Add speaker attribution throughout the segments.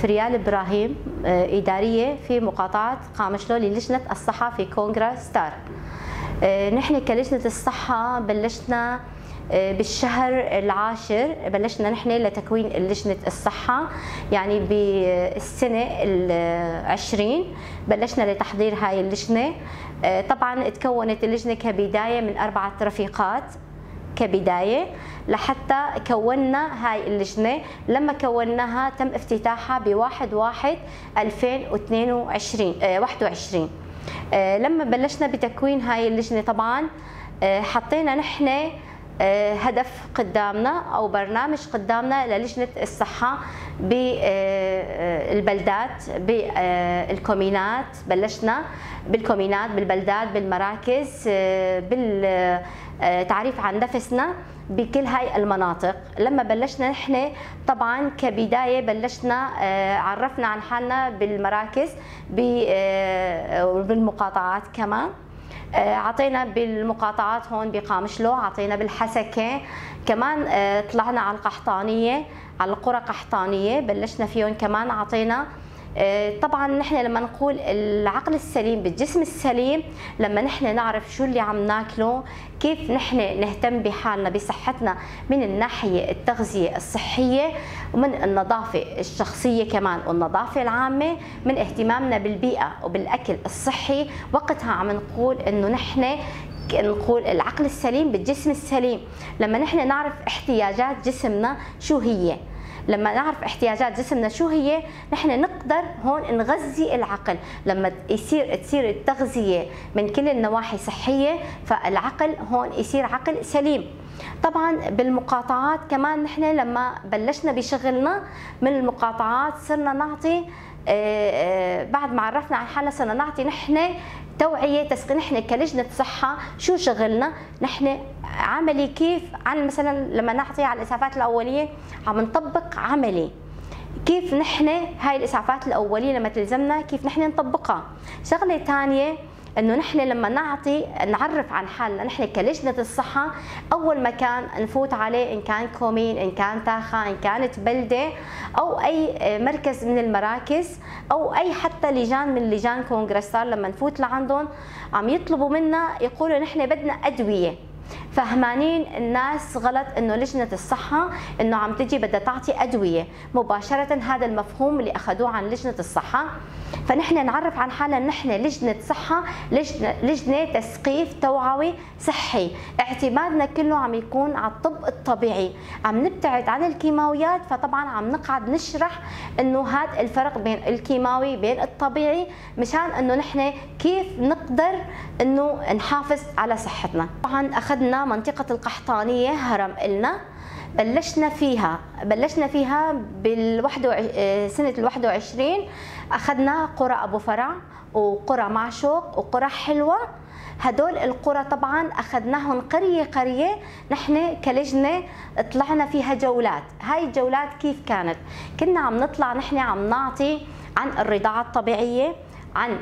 Speaker 1: فريال إبراهيم، إدارية في مقاطعة قامشلو للجنة الصحة في كونغرا ستار. نحن كلجنة الصحة بلشنا بالشهر العاشر، بلشنا نحن لتكوين لجنة الصحة، يعني بالسنة 20 بلشنا لتحضير هاي اللجنة. طبعا تكونت اللجنة كبداية من 4 رفيقات كبداية لحتى كونا هاي اللجنة. لما كوناها تم افتتاحها ب1/1/2022، 21. لما بلشنا بتكوين هاي اللجنة طبعا حطينا نحن هدف قدامنا أو برنامج قدامنا للجنة الصحة بالبلدات بالكومينات. بلشنا بالكومينات بالبلدات بالمراكز بالتعريف عن نفسنا بكل هاي المناطق. لما بلشنا نحن طبعا كبداية بلشنا عرفنا عن حالنا بالمراكز بالمقاطعات، كمان عطينا بالمقاطعات هون بقامشلو، عطينا بالحسكة، كمان طلعنا على القحطانية، على القرى قحطانية بلشنا فيهم كمان عطينا. طبعا نحن لما نقول العقل السليم بالجسم السليم، لما نحن نعرف شو اللي عم ناكله، كيف نحن نهتم بحالنا بصحتنا من الناحية التغذية الصحية ومن النظافة الشخصية كمان والنظافة العامة، من اهتمامنا بالبيئة وبالأكل الصحي، وقتها عم نقول إنه نحن نقول العقل السليم بالجسم السليم. لما نحن نعرف احتياجات جسمنا شو هي، لما نعرف احتياجات جسمنا شو هي، نحن نقدر هون نغذي العقل. لما تصير التغذية من كل النواحي صحية، فالعقل هون يصير عقل سليم. طبعا بالمقاطعات كمان نحن لما بلشنا بشغلنا من المقاطعات صرنا نعطي، بعد ما عرفنا عن حالنا صرنا نعطي نحن توعية تسقي. نحن كلجنة صحة شو شغلنا نحن عملي، كيف عن مثلا لما نعطي على الإسعافات الأولية عم نطبق عملي، كيف نحن هاي الإسعافات الأولية لما تلزمنا كيف نحن نطبقها. شغلة ثانية إنه نحن لما نعطي نعرف عن حالنا نحن كلجنة الصحة، أول مكان نفوت عليه إن كان كومين، إن كان تاخا، إن كانت بلدة أو أي مركز من المراكز أو أي حتى لجان من لجان كونغرس، لما نفوت لعندهم عم يطلبوا منا يقولوا نحن بدنا أدوية. فهمانين الناس غلط انه لجنة الصحة انه عم تجي بدها تعطي أدوية مباشرة، هذا المفهوم اللي اخذوه عن لجنة الصحة. فنحن نعرف عن حالنا نحن لجنة صحة، لجنة تثقيف توعوي صحي، اعتمادنا كله عم يكون على الطب الطبيعي، عم نبتعد عن الكيماويات. فطبعا عم نقعد نشرح انه هذا الفرق بين الكيماوي بين الطبيعي، مشان انه نحن كيف نقدر انه نحافظ على صحتنا. طبعا اخذنا منطقة القحطانية هرم إلنا، بلشنا فيها سنة 21. أخذنا قرى أبو فرع وقرى معشوق وقرى حلوة. هدول القرى طبعا أخذناهم قرية قرية، نحن كلجنة طلعنا فيها جولات. هاي الجولات كيف كانت؟ كنا عم نطلع نحن عم نعطي عن الرضاعة الطبيعية، عن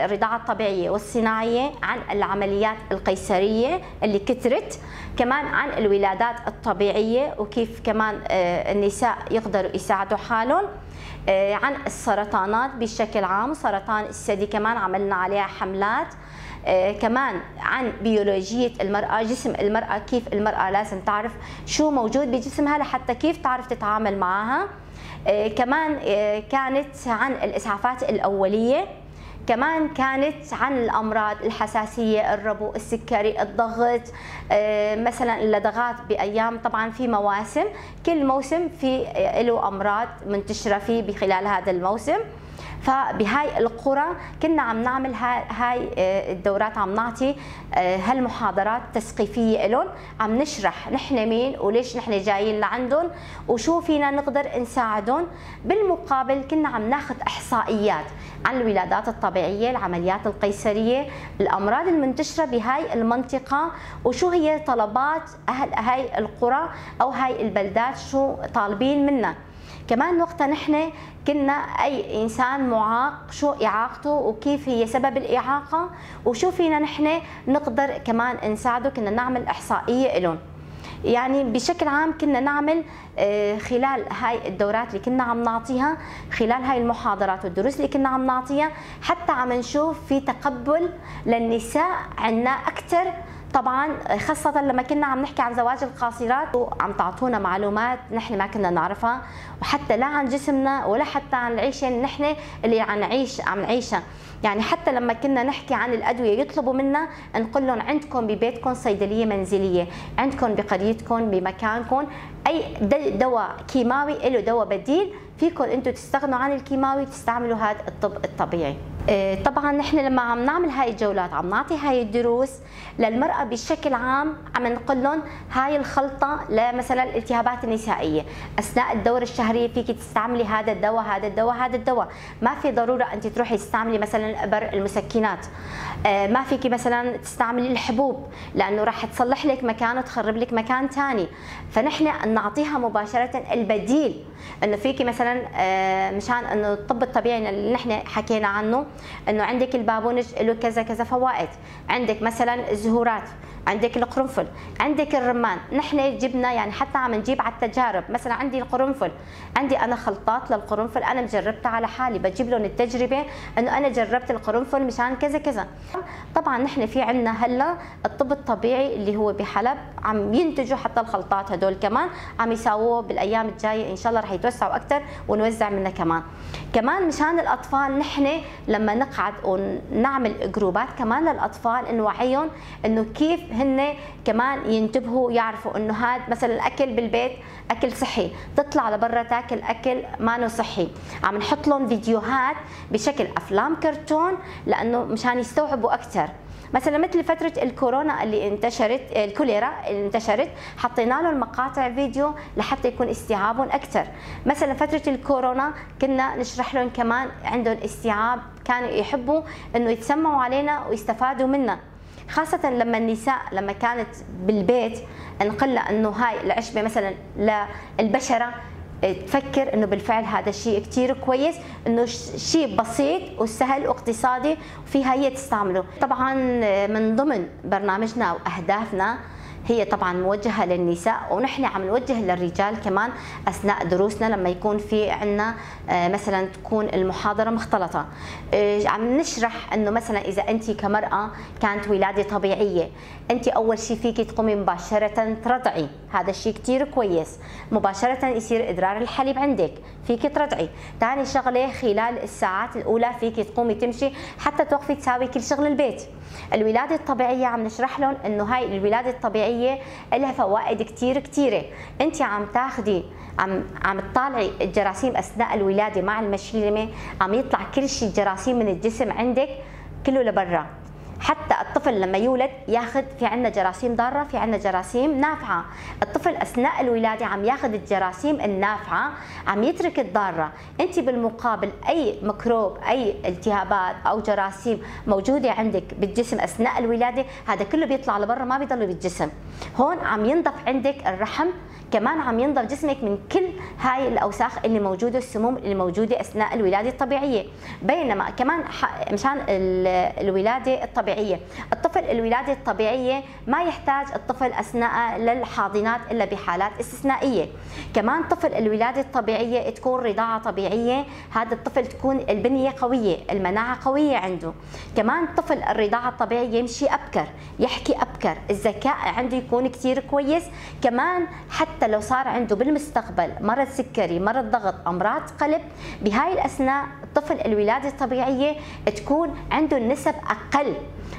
Speaker 1: الرضاعة الطبيعية والصناعية، عن العمليات القيصرية اللي كثرت، كمان عن الولادات الطبيعية وكيف كمان النساء يقدروا يساعدوا حالهم، عن السرطانات بشكل عام، سرطان الثدي كمان عملنا عليها حملات، كمان عن بيولوجية المرأة، جسم المرأة، كيف المرأة لازم تعرف شو موجود بجسمها لحتى كيف تعرف تتعامل معها، كمان كانت عن الإسعافات الأولية، كمان كانت عن الأمراض الحساسية، الربو، السكري، الضغط، مثلا اللدغات بأيام، طبعا في مواسم، كل موسم في له أمراض منتشرة فيه بخلال هذا الموسم. فبهاي القرى كنا عم نعمل هاي الدورات، عم نعطي هالمحاضرات التثقيفية لهم، عم نشرح نحن مين وليش نحن جايين لعندهم وشو فينا نقدر نساعدهم. بالمقابل كنا عم ناخذ احصائيات عن الولادات الطبيعية، العمليات القيصرية، الامراض المنتشرة بهاي المنطقة، وشو هي طلبات اهل هاي القرى او هاي البلدات، شو طالبين منا. كمان وقتها نحن كنا أي إنسان معاق شو إعاقته وكيف هي سبب الإعاقة وشو فينا نحن نقدر كمان نساعده، كنا نعمل إحصائية لهم. يعني بشكل عام كنا نعمل خلال هاي الدورات اللي كنا عم نعطيها، خلال هاي المحاضرات والدروس اللي كنا عم نعطيها، حتى عم نشوف في تقبل للنساء عنا أكثر. طبعا خاصة لما كنا عم نحكي عن زواج القاصرات، وعم تعطونا معلومات نحن ما كنا نعرفها، وحتى لا عن جسمنا ولا حتى عن العيشة نحن اللي عم نعيشها. يعني حتى لما كنا نحكي عن الأدوية يطلبوا منا نقول لهم عندكم ببيتكم صيدلية منزلية، عندكم بقريتكم بمكانكم أي دواء كيماوي له دواء بديل، فيكم أنتم تستغنوا عن الكيماوي وتستعملوا هذا الطب الطبيعي. طبعا نحن لما عم نعمل هاي الجولات، عم نعطي هاي الدروس للمرأة بشكل عام، عم نقول لهم هاي الخلطة لمثلا الالتهابات النسائية أثناء الدورة الشهرية فيك تستعملي هذا الدواء هذا الدواء هذا الدواء، ما في ضرورة أنت تروحي تستعملي مثلا الإبر المسكنات، ما فيك مثلا تستعملي الحبوب لأنه راح تصلح لك مكان وتخرب لك مكان ثاني. فنحن نعطيها مباشرة البديل، إنه فيك مثلا مشان إنه الطب الطبيعي اللي نحن حكينا عنه، انه عندك البابونج له كذا كذا فوائد، عندك مثلا الزهورات، عندك القرنفل، عندك الرمان. نحن جبنا يعني حتى عم نجيب على التجارب، مثلا عندي القرنفل، عندي انا خلطات للقرنفل انا مجربتها على حالي، بجيب لهم التجربة انه انا جربت القرنفل مشان كذا كذا. طبعا نحن في عندنا هلا الطب الطبيعي اللي هو بحلب عم ينتجوا حتى الخلطات هدول كمان عم يساووه، بالايام الجاية ان شاء الله رح يتوسعوا اكثر ونوزع منها كمان. كمان مشان الاطفال نحن لما نقعد ونعمل جروبات كمان للاطفال نوعيهم انه كيف هن كمان ينتبهوا يعرفوا انه هذا مثلا الاكل بالبيت اكل صحي، تطلع لبرا تاكل اكل ما صحي. عم نحط لهم فيديوهات بشكل افلام كرتون لانه مشان يستوعبوا اكثر. مثلا مثل فترة الكورونا اللي انتشرت، الكوليرا اللي انتشرت، حطينا لهم مقاطع فيديو لحتى يكون استيعابهم اكثر. مثلا فترة الكورونا كنا نشرح لهم كمان عندهم استيعاب، كانوا يحبوا انه يتسمعوا علينا ويستفادوا منا. خاصة لما النساء لما كانت بالبيت نقول انه هاي العشبة مثلا للبشرة، تفكر انه بالفعل هذا الشيء كثير كويس، انه شيء بسيط وسهل واقتصادي وفيها هي تستعمله. طبعا من ضمن برنامجنا واهدافنا هي طبعا موجهة للنساء، ونحن عم نوجه للرجال كمان اثناء دروسنا لما يكون في عندنا مثلا تكون المحاضرة مختلطة، عم نشرح انه مثلا اذا انت كمراه كانت ولاده طبيعية، انت اول شيء فيكي تقومي مباشرة ترضعي، هذا الشيء كثير كويس، مباشرة يصير ادرار الحليب عندك، فيكي ترضعي. ثاني شغله خلال الساعات الاولى فيكي تقومي تمشي حتى توقفي تساوي كل شغل البيت. الولادة الطبيعية عم نشرح لهم انه هاي الولادة الطبيعية لها فوائد كثير كثيرة، انت عم تاخذي عم تطالعي الجراثيم اثناء الولادة مع المشيمه، عم يطلع كل شيء جراثيم من الجسم عندك كله لبرا. حتى الطفل لما يولد ياخذ، في عندنا جراثيم ضارة، في عندنا جراثيم نافعة. الطفل اثناء الولادة عم ياخذ الجراثيم النافعة، عم يترك الضارة. انت بالمقابل اي ميكروب، اي التهابات او جراثيم موجودة عندك بالجسم اثناء الولادة، هذا كله بيطلع لبرا، ما بيضل بالجسم. هون عم ينضف عندك الرحم، كمان عم ينضف جسمك من كل هاي الاوساخ اللي موجودة، السموم اللي موجودة اثناء الولادة الطبيعية. بينما كمان مشان الولادة الطبيعية، الطفل الولادة الطبيعية ما يحتاج الطفل اثناء للحاضنات الا بحالات استثنائية. كمان طفل الولادة الطبيعية تكون رضاعه طبيعية، هذا الطفل تكون البنية قوية، المناعة قوية عنده. كمان طفل الرضاعة الطبيعية يمشي ابكر، يحكي ابكر، الذكاء عنده يكون كثير كويس. كمان حتى لو صار عنده بالمستقبل مرض سكري، مرض ضغط، امراض قلب، بهاي الاثناء الطفل الولادة الطبيعية تكون عنده النسب اقل.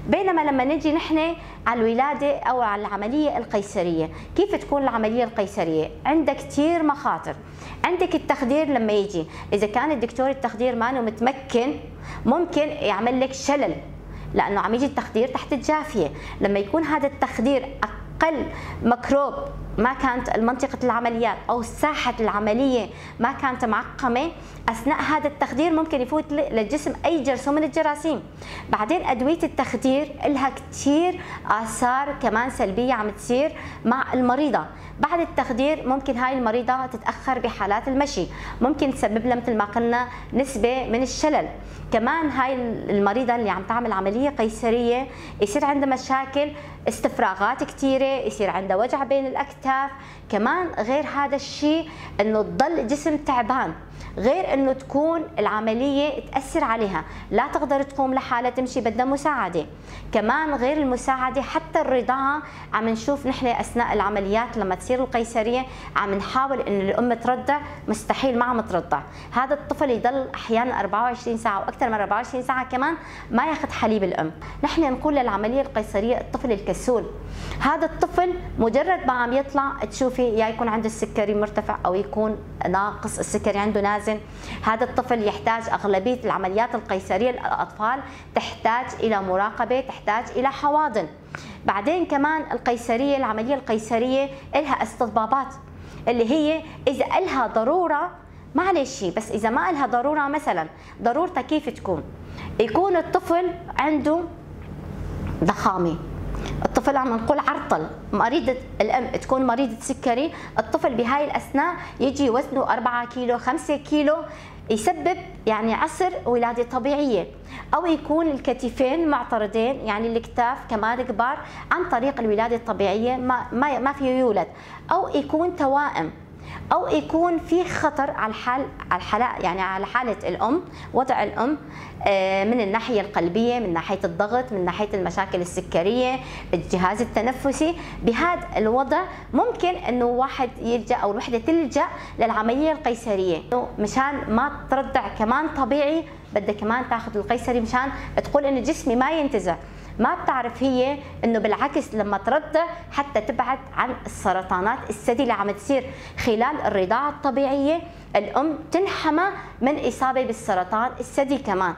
Speaker 1: بينما لما نجي نحن على الولادة او على العملية القيصريه، كيف تكون العملية القيصريه؟ عندها كثير مخاطر. عندك التخدير لما يجي، اذا كان الدكتور التخدير ما متمكن ممكن يعمل لك شلل، لانه عم يجي التخدير تحت الجافيه. لما يكون هذا التخدير اقل ميكروب، ما كانت منطقة العمليات أو ساحة العملية ما كانت معقمة، أثناء هذا التخدير ممكن يفوت للجسم أي جرثومة من الجراثيم. بعدين أدوية التخدير لها كثير آثار كمان سلبية عم تصير مع المريضة. بعد التخدير ممكن هاي المريضة تتأخر بحالات المشي، ممكن تسبب لها مثل ما قلنا نسبة من الشلل. كمان هاي المريضة اللي عم تعمل عملية قيصرية يصير عندها مشاكل استفراغات كثيرة، يصير عندها وجع بين الأكتاف. الكتاف، كمان غير هذا الشيء انه تضل الجسم تعبان، غير انه تكون العملية تاثر عليها، لا تقدر تقوم لحالها تمشي، بدها مساعدة، كمان غير المساعدة حتى الرضاعة. عم نشوف نحن اثناء العمليات لما تصير القيصريه عم نحاول انه الام ترضع، مستحيل ما عم ترضع، هذا الطفل يضل احيانا 24 ساعة واكثر من 24 ساعة كمان ما ياخذ حليب الام. نحن نقول للعملية القيصريه الطفل الكسول، هذا الطفل مجرد ما عم يطلع تشوفي يا يكون عنده السكري مرتفع او يكون ناقص، السكري عنده نازل. هذا الطفل يحتاج، اغلبية العمليات القيصريه للاطفال تحتاج الى مراقبة، تحتاج الى حواضن. بعدين كمان القيصريه، العملية القيصريه لها استطبابات اللي هي اذا لها ضرورة معلش، بس اذا ما لها ضرورة، مثلا ضرورتها كيف تكون؟ يكون الطفل عنده ضخامه، الطفل عم نقول عرطل، مريضة الأم تكون مريضة سكري، الطفل بهاي الأثناء يجي وزنه 4 كيلو 5 كيلو، يسبب يعني عسر ولادة طبيعية، أو يكون الكتفين معترضين، يعني الكتاف كمان كبار، عن طريق الولادة الطبيعية ما فيه يولد، أو يكون توائم، أو يكون في خطر على الحال، على الحالة، يعني على حالة الأم، وضع الأم من الناحية القلبية، من ناحية الضغط، من ناحية المشاكل السكرية، الجهاز التنفسي. بهذا الوضع ممكن إنه واحد يلجأ أو الوحدة تلجأ للعملية القيصرية، مشان ما ترضع كمان طبيعي، بدها كمان تاخذ القيصري مشان تقول إنه جسمي ما ينتزع. ما بتعرف هي انه بالعكس لما ترضع حتى تبعد عن السرطانات الثدي اللي عم تصير خلال الرضاعة الطبيعية، الام تنحمى من اصابة بالسرطان الثدي كمان.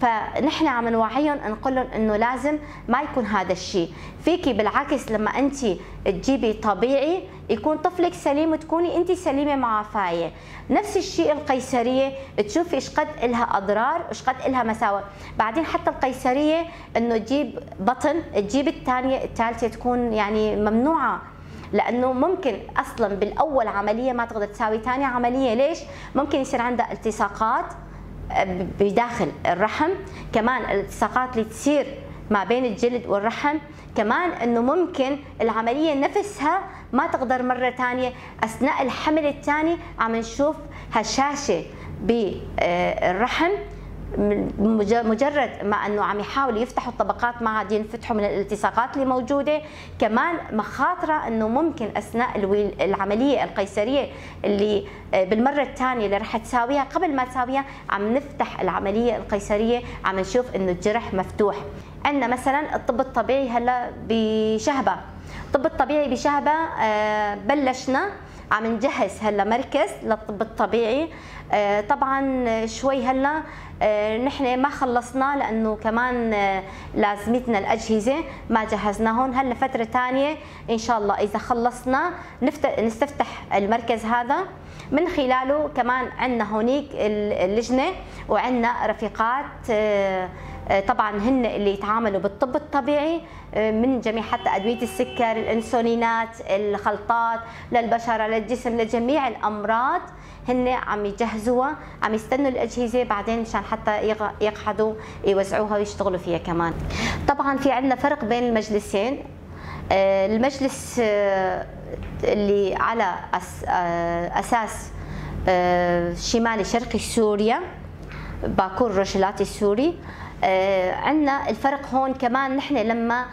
Speaker 1: فنحن عم نوعيهم نقول لهم انه لازم ما يكون هذا الشيء، فيكي بالعكس لما انت تجيبي طبيعي يكون طفلك سليم وتكوني انت سليمة معافايه. نفس الشيء القيصريه، تشوفي ايش قد لها اضرار وايش قد لها مساوئ. بعدين حتى القيصريه انه تجيب بطن، تجيب الثانية الثالثة تكون يعني ممنوعة، لانه ممكن اصلا بالاول عملية ما تقدر تساوي ثاني عملية. ليش؟ ممكن يصير عندها التصاقات بداخل الرحم، كمان الالتصاقات اللي تصير ما بين الجلد والرحم، كمان انه ممكن العملية نفسها ما تقدر مرة ثانية. اثناء الحمل الثاني عم نشوف هشاشة بالرحم، مجرد ما انه عم يحاولوا يفتحوا الطبقات ما عاد ينفتحوا من الالتصاقات اللي موجودة. كمان مخاطره انه ممكن اثناء العملية القيصريه اللي بالمرة الثانية اللي رح تساويها، قبل ما تساويها عم نفتح العملية القيصريه عم نشوف انه الجرح مفتوح. عندنا مثلا الطب الطبيعي هلا بشهبه، الطب الطبيعي بشهبه بلشنا عم نجهز هلا مركز للطب الطبيعي. طبعا شوي هلا نحن ما خلصنا لانه كمان لازمتنا الاجهزة ما جهزناهم. هلا فترة ثانية ان شاء الله اذا خلصنا نستفتح المركز هذا، من خلاله كمان عندنا هونيك اللجنة وعندنا رفيقات طبعا هن اللي يتعاملوا بالطب الطبيعي من جميع حتى ادوية السكر، الانسولينات، الخلطات للبشره، للجسم، لجميع الامراض هن عم يجهزوها، عم يستنوا الاجهزة بعدين مشان حتى يقعدوا يوزعوها ويشتغلوا فيها كمان. طبعا في عندنا فرق بين المجلسين، المجلس اللي على اساس شمالي شرقي سوريا، باكور روشلاتي السوري، عندنا الفرق هون كمان. نحن لما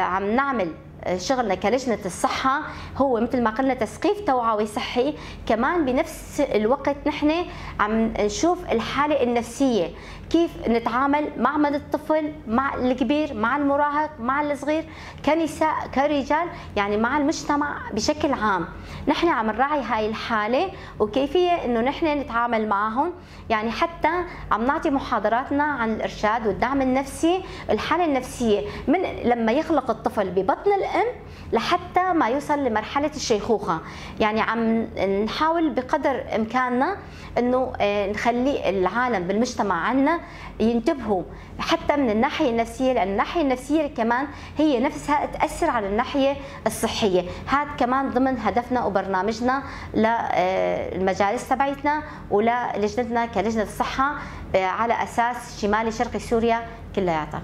Speaker 1: عم نعمل شغلنا كلجنة الصحة هو مثل ما قلنا تثقيف توعوي صحي، كمان بنفس الوقت نحن عم نشوف الحالة النفسية، كيف نتعامل مع الطفل، مع الكبير، مع المراهق، مع الصغير، كنساء كرجال، يعني مع المجتمع بشكل عام. نحن عم نراعي هاي الحالة وكيفية انه نحن نتعامل معهم، يعني حتى عم نعطي محاضراتنا عن الارشاد والدعم النفسي، الحالة النفسية من لما يخلق الطفل ببطن الام لحتى ما يوصل لمرحلة الشيخوخة. يعني عم نحاول بقدر امكاننا انه نخلي العالم بالمجتمع عنا ينتبهوا حتى من الناحية النفسية، لان الناحية النفسية كمان هي نفسها تاثر على الناحية الصحية. هذا كمان ضمن هدفنا وبرنامجنا للمجالس تبعتنا وللجنتنا كلجنه الصحة على اساس شمالي شرقي سوريا كلياتها.